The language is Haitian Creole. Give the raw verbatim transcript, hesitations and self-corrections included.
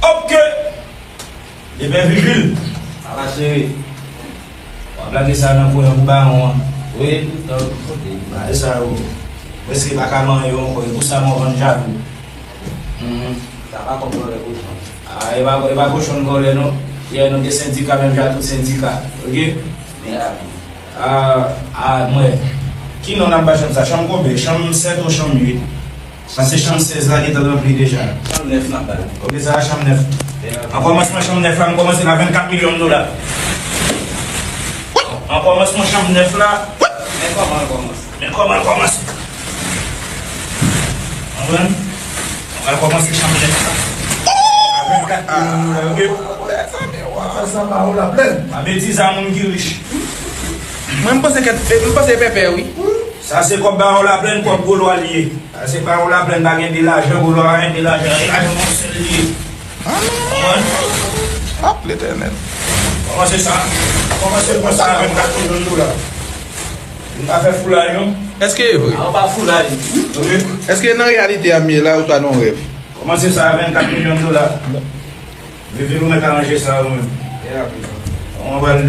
Ok. Ebyen, Vigil. Ala cheri. W ap lage sa nan kwen an pou bawon an. Wi, tout tan. Bagay sa yo. Mwen se pa ka manyen yo ankò. E pou sa mwen vann Jatou. Mhm. Sa pa kòb vòlè kochon. Ah, e pa, e pa kochon vòlè non. Yè, nou gen sendika, menm jan tout sendika. Ok? Men rapi. Ah, ah, mwen. Ki non n ap ba chanm sa? Chanm konbyen? Chanm sèt ou chanm uit? Paske chanm sèz la gentan ranpli deja. Chanm nèf n ap ba l. Ok, sa a chanm nèf. Men rapi. An kòmansman chanm nèf la, m kòmanse la vennkat milyon dola. An kòmansman chanm nèf la. Men kòman l kòmanse? Men kòman l kòmanse? Konprann? Mwen pral kòmanse chanm nèf la. A vennkat milyon dola, ok? Fè sa pa ou la plèn. Pa betize a moun ki rich. Mwen, m panse kèt, m panse pèpè, wi. Sa se kòb Bawon Laplèn, kòb Golwa li ye. Sa se Bawon Laplèn, pa gen de lajan, Golwa pa gen de lajan, e lajan yon sèl li ye. Konprann? Ah, Letènèl. Kòmanse sa. Kòmanse pran sa a vennkat milyon dola. Nou ka fè foulay, non? Èske e vre? An pa foulay. Ok. Èske nan reyalite a m ye la, ou ta nan yon rèv? Kòmanse sa a vennkat milyon dola. Vivi, nou mèt aranje sa ou menm. Mwen pral